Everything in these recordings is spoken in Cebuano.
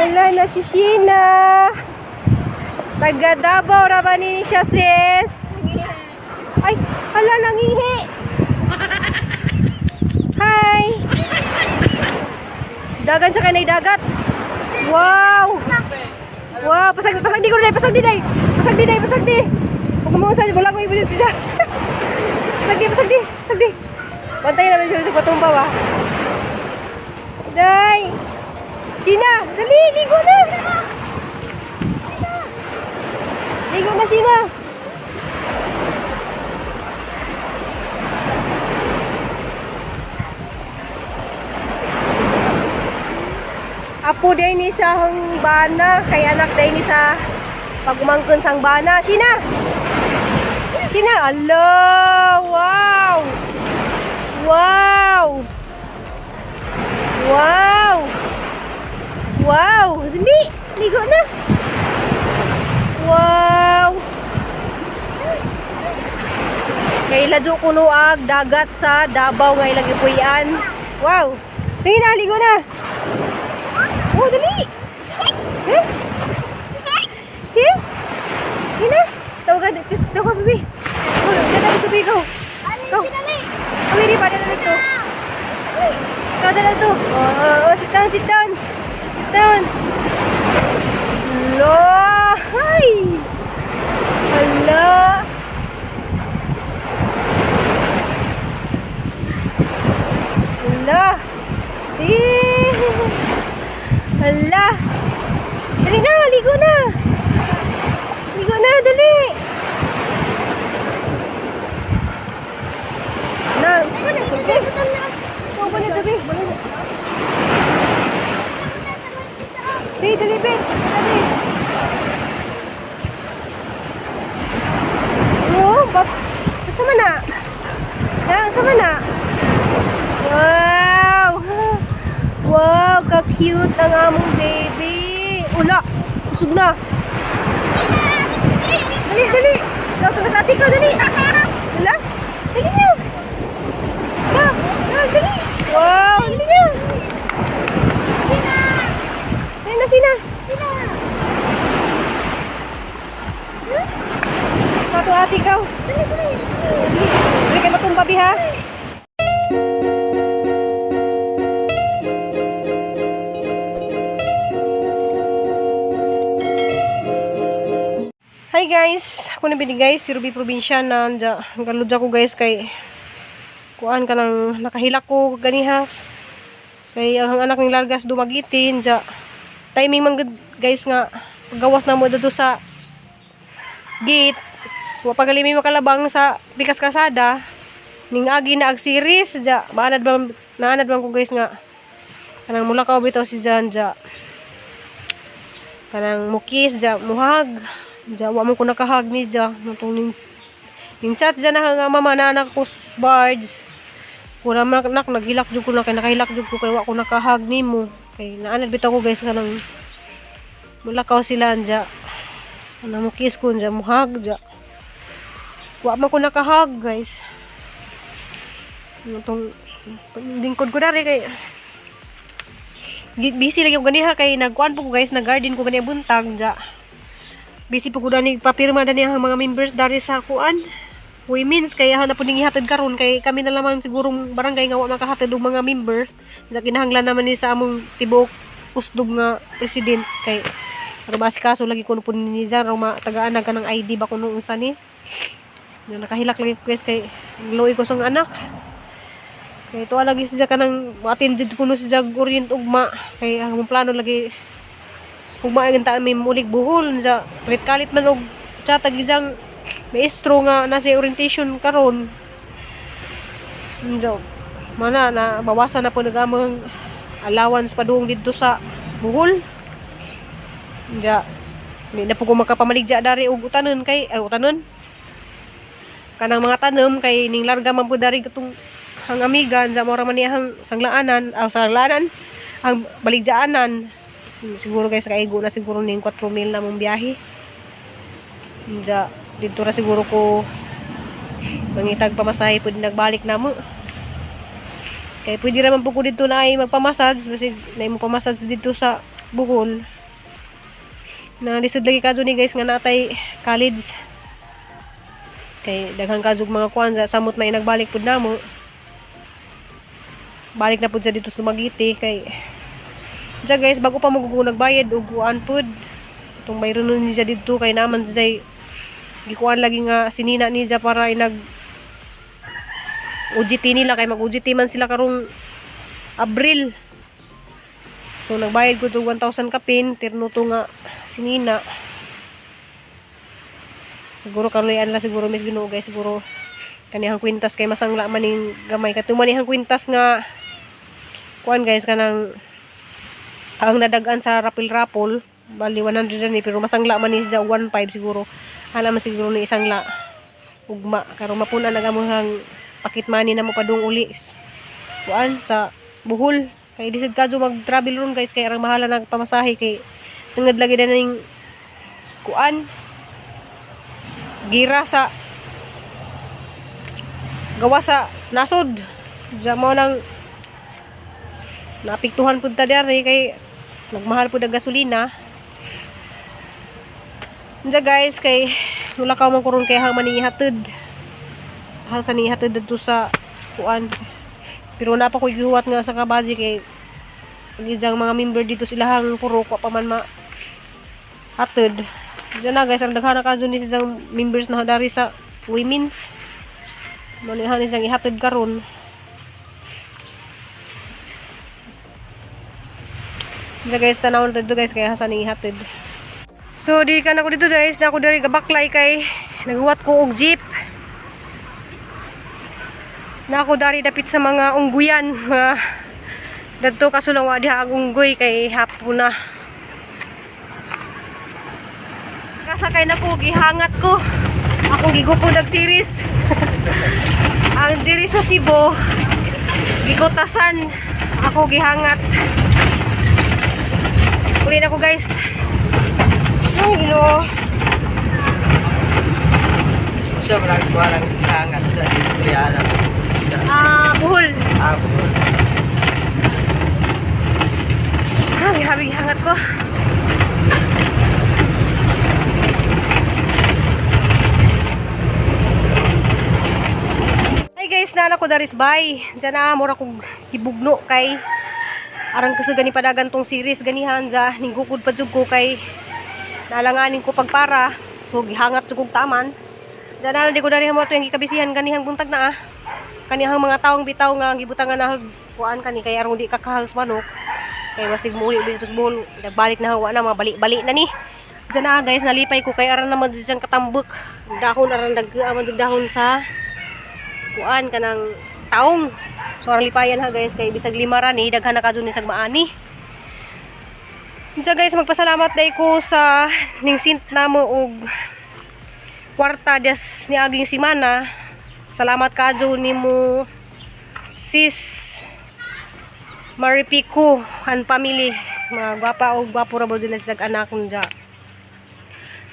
Hala na si Sheena. Taga Davao ra ba ni siya, sis? Ay, hala, nangihi. Hi. Dagan sa kanay dagat. Wow. Wow, pasag pasag di ko dai, pasag di dai. Pasag di dai, pasag di. Huwag mo sa wala ko ibusin siya. Pasag di, pasag di, pasag di. Bantay naman siya sa patumba ba. Day. Sheena, dali, ligo na. Ligo na, Sheena. Apo day ni sa hang bana, kay anak day ni sa pagumangkon sang bana. Sheena! Sheena, ala, wow! Wow! Wow! Wow! Dali! Ligo na! Wow! Kay lado kuno ag dagat sa Davao nga ilang gipuy-an. Wow! Tingin na, ligo na! Oh, dali! Eh? Eh? Hina? Tawagan, tawagan, baby. Oh, dala dito, baby, go. Go. Oh, hindi pa, dala dito. Ikaw, dala dito. Oh, oh, sit down, sit down. Sit down. Lo, hi! Hala. Hala. Eh. Hala. Dali na, ligo na. Ligo na, dali. Na, wala ko. Wala tabi. Be, dali, be. Dali. Oh, bat asa man na? Ha, asa man na? Wow! Wow, ka-cute ang among baby. Ula, usog na. Dali, dali. Ikaw, taga sa ate ko, dali. Wala? Dali na. Go, go, dali. Wow, dali na. Dali na, Sina. Ikaw to ate, ikaw. Dali, dali. Dali, dali kayo matumba, bi, ha? Hi guys, ako na bini guys, si Ruby Provincia na anja. Galud ako guys kay kuan ka nang nakahilak ko ganiha. Kay ang anak ng Largas dumagitin ja. Timing man gud guys nga paggawas na mo dito sa gate. Wa pa gali may makalabang sa Pikas Kasada. Ning agi na ag series ja. Maanad ba naanad man ko guys nga kanang mulakaw bitaw si Jan ja. Kanang mukis ja muhag. Ja wa mo ko nakahag ni ja. Natong ning ning chat ja na nga mama na anak ko barge. Kura man nak naghilak jud ko na kay nakahilak jud ko kay wa ko nakahag nimo. Kay naanad bitaw ko guys kanang mulakaw sila ja. Kanang mukis ko ja muhag ja. Wa man ko nakahag guys. Natong lingkod ko dari kay busy lagi ko ganiha kay nagkuan po ko guys, nag-garden ko ganiha buntag ja. Busy po ko dani papirma dani ang mga members dari sa kuan. Women's kay na po ning ihatid karon kay kami na lamang sigurong barangay nga wa makahatid og mga member. Ja kinahanglan naman ni sa among tibuok usdog nga president kay aron maasikaso lagi kuno po ni Jan aron matagaan na ka ng ID ba kuno unsa ni. Ya, nakahilak lagi ko guys kay luoy ko sa anak. Kay tuwa lagi siya kanang attend jud kuno si Jag Orient ugma kay ang among plano lagi ugma ang ta may mulig Bohol sa kalit kalit man og chat ag maestro nga nasa orientation karon. Unsa mana na bawasan na po nagamang allowance padung didto sa Bohol. Unsa di na po ko makapamaligya dari og utanon kay ay utanon kanang mga tanom kay ning larga man po dari katong ang amigan sa mora man niya ang sanglaanan aw sanglaanan ang baligyaanan. Siguro guys kaigo na siguro ning 4 mil na mong biyahe. Unsa didto ra siguro ko mangitag pamasahe pud nagbalik na mo kay pwede ra man po ko didto na ay magpamassage basig na imo pamassage didto sa Bohol. Na lisod lagi kadto ni guys nga natay college. Kay daghan kadto mga kuan sa samot na inagbalik pud namo. Balik na pud sa dito sa Dumaguete kay diya guys, bago pa mo nagbayad og kuan pud. Itong mayroon nun niya dito kay naman siya gikuan lagi nga sinina niya para inag OJT nila kay mag OJT man sila karong Abril. So nagbayad ko to 1,000 kapin, tirno to nga sinina. Siguro karon lang siguro mis Ginoo guys, siguro kanihang kwintas kay masangla man ning gamay kato man nihang kwintas nga kuan guys, kanang ang nadagan sa rapil-rapol bali 100 na ni, pero masangla man ni siya 1.5 siguro. Hala man siguro ni isang la ugma karon mapuna na amuhang pocket money na mo padung uli kuan sa Bohol kay lisod kadto mag-travel ron guys, kay arang mahala nag pamasahe kay tungod lagi na ning kuan gira sa gawa sa nasod. Diya mo nang naapektuhan pud ta diri kay nagmahal pud ang gasolina. Diya guys, kay wala ka man karon kay hang man ihatid hang sa nihatid didto sa kuan, pero na pa ko gihuwat nga sa kabaji kay ang isang mga member dito silahang puro ko pa man ma hatid. Diyan na guys, ang daghan na kadto ni silang members na dari sa women's mo ni han isang ihatid karon. Diyan guys, tanaw na dito guys kay hasan ihatid. So di ka na ko dito guys, na ako diri gabaklay kay naghuwat ko og jeep. Na ako dari dapit sa mga ungguyan, mga dadto, kaso lang wa diha ang unggoy kay hapon na. Kasakay na ko, gihangat ko. Akong gigupod ang series. Ang diri sa Cebu, gikutasan. Ako gihangat. Uli na ko guys. Ay, Ginoo. So, marami ko lang hangat sa industriya na. Ah, Bohol. Ah, Bohol. Ah, grabe gihangat ko. Hi guys, nana ko daris bay. Diyan na mura kog gibugno kay arang kasi gani padagan tong series ganihan ja ninggukod pa jud ko kay nalanganin ko pagpara. So gihangat jud kog taman. Diyan na di ko dari mo to yung gikabisihan ganihang buntag na ah. Kanihang mga taong bitaw nga gibutangan na kuan kani kay arong di kakahag sa manok. Kay wasig muli dito sa Bohol, nagbalik na hawa na mga bali-bali na ni. Diyan na guys, nalipay ko kay aran naman dyan katambok. Dahon aran dagka man jud dahon sa kuan kanang taong. So arang lipayan ha guys kay bisag lima ra ni daghan na kadto ni sag maani. Diyan guys, magpasalamat dai ko sa ning sint namo og kwarta des ni aging simana. Salamat kadto nimo sis Maripico and family. Mga gwapa o gwapo ra ba dyan sa anak nja.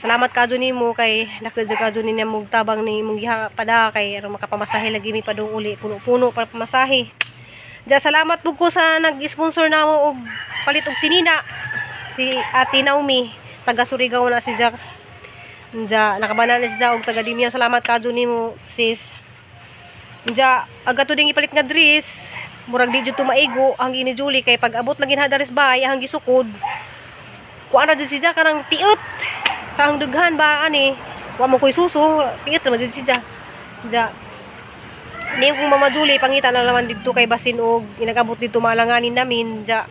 Salamat kadto nimo kay nakadyo kadto ni mong tabang ni mong giha pada kay aron makapamasahe lagi mi padung uli, puno-puno para pamasahe. Diya salamat pud ko sa nag-sponsor namo og palit og sinina si Ate Naomi, taga Surigao na si Jack. Diya nakabana na si Jack og taga Dimiao. Salamat kadto nimo sis. Diya aga to ding ipalit nga dress, murag di jud to maigo ang gini Julie kay pag abot lagi na daris bahay ang gisukod. Kuan ra jud si Jack kanang piot sa ang dughan ba ani. Wa mo koy suso, piot ra man jud si Jack. Diya niyo kung Mama Julie pangita na naman didto kay basin og inagabot dito malanganin namin diya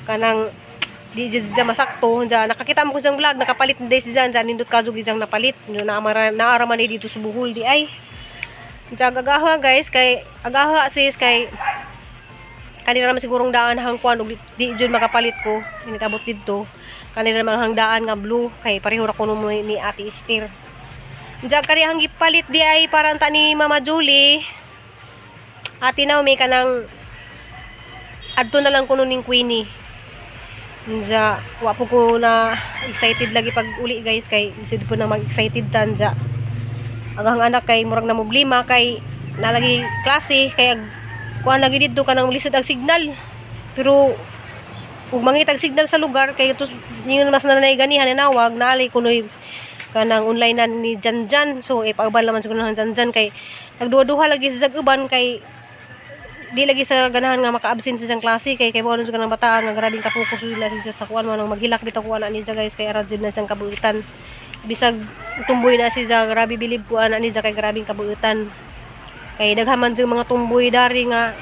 kanang di jud siya masakto. Diya nakakita mo ko siyang vlog nakapalit na si diyan, diya nindot kadto gid siyang napalit. Nyo naamara naara man ni dito sa Bohol di ay. Diya agaha guys kay agaha sis kay kanila naman sigurong daan hang kuan og di jud makapalit ko inigabot didto kanila naman hang daan nga blue kay pareho ra kuno mo ni Ate Esther. Diya kani ang gipalit di ay para anta ni Mama Julie Ate Naomi kanang adto na lang kuno ning Queenie. Diya wa po ko na excited lagi pag uli guys kay lisod po na mag-excited tan diya. Ang ang anak kay murag na problema kay nalagi klase kay kuan lagi didto kanang lisod ang signal. Pero Ug mangitag signal sa lugar kay tos ningon mas nanay ganihan nanawag naali kunoy kanang online na ni Janjan. So ipauban naman siguro ng Janjan kay nagduha-duha lagi sa uban kay di lagi sa ganahan nga maka-absent sa siyang klase kay kay buwan sa kanang bataan nga grabing kapokus jud na siya sa kuan man maghilak bitaw kuan ni siya, guys, kay ara jud na siyang kabuutan. Bisag tumboy na siya, grabe bilib ko ana ni siya kay grabing kabuutan kay daghan man siyang mga tumboy dari nga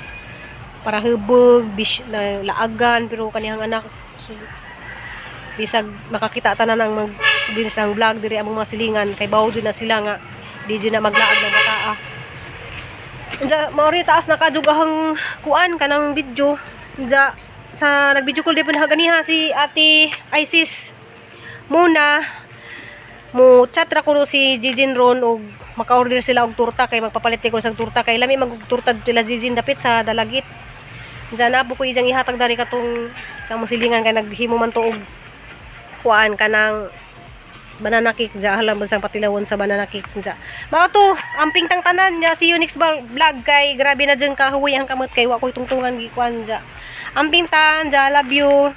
para hubog bis na laagan, pero kaniyang anak, so, bisag makakita tanan ang mag din sa vlog diri among mga silingan kay bawo jud na sila nga di jud na maglaag ng bataa. Unsa maori taas na kadug ahang kuan kanang video. Unsa sa nag-video call di pa ganiha si Ate Isis muna mo chat ra kuno si Jijin ron og maka-order sila og turta kay magpapalit ko sa turta kay lami mag turta sila Jijin dapit sa Dalagit. Unsa na ko ijang ihatag dari katong sa among silingan kay naghimo man to og kuan kanang banana cake ja halam sang patilawon sa banana cake ja. Mao to amping tang tanan nya. See you next vlog kay grabe na jud kahuwi ang kamot kay wa koy tungtungan gikuan ja. Amping tan ja, love you.